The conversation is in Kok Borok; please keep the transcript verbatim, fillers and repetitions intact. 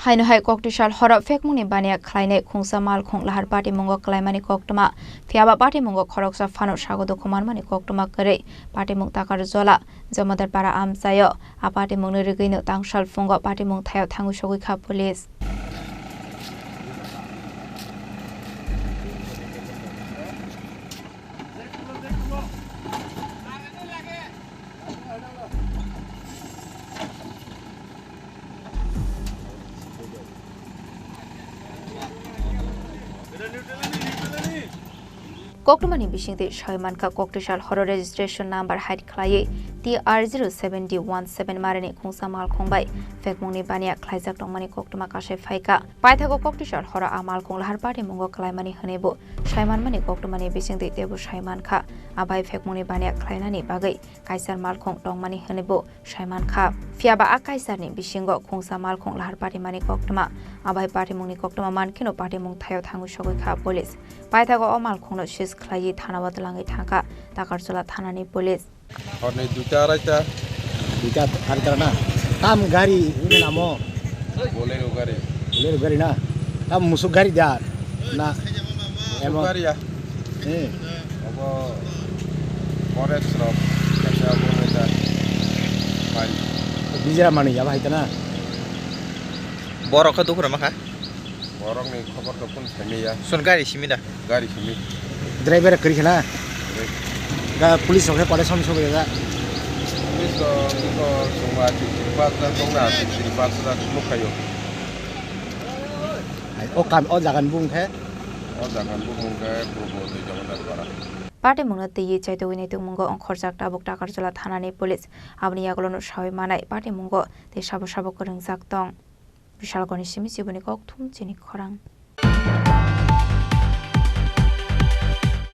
Haino hai koktwsal horo phekmungni baniya khlainai khungsa malkhung lahar patimungo klaimani koktwma, phiyaba patimungo khoroksa phano sago dukhu manmani koktwma kwrwi patimung Takarjola Jomadar para amchaio. A patimungni rigwino tangsal phungo patimung thaio thangwi sogwi kha police. Koktwmani bisingtwi sawi mankha, koktwsal horo registration number hide khlaiwi T R zero seven D one seven marini khungsa malkhung bai phekmungni baniya khlaijak tongmani koktwma kasai phaikha. Paithago koktwsal horo a malkhung lahar patimungo klaimani hwnwi bo sai manmani koktwmani bisingtwi teibo sai mankha. A bai phekmungni baniya khlainani bagwi kaisar malkhung tongmani hwnwi bo sai mankha. Phiyaba a kaisarni bisingo khungsa malkhung lahar patimani koktwma. A bai patimungni koktwma mankheno patimung thaio thangwi sogwi kha police. Paithago o malkhungno seize khlaiwi thanao twlangwi thangkha Takarjola thanani police. Horni duita araita. Duita araita na? Tam gari ini namo? Bolero gari. Bolero gari na? Tam musuk gari da? Na. Musuk emang gari ya. Eh. Obo forest rok, kaisa obo neta. Fine. Bijra mani ya bahai ta na? Borok khe dukhura makha? Borokni khobor to phone saimaya. Sun gari simi da? Gari simi. Driver kwrwi khna? Kwrwi. Ga police rok khe pore som sobo ya ga? Police rok iko songma chiri patra tongna, chiri patra nukhayo. Hai, o kam, o jagan bung khe? O jagan bung khe Purbo Dui Jamadar Para. Patimungno twiwi chaitogwi naitukmungo ongkhorjak tabuk Takarjola thanani police. Aboni yagulono sawi manai patimungo tei sabo sabo kwrwngjak tong. Bishalgoni simi chiboni kokthum chini khorang.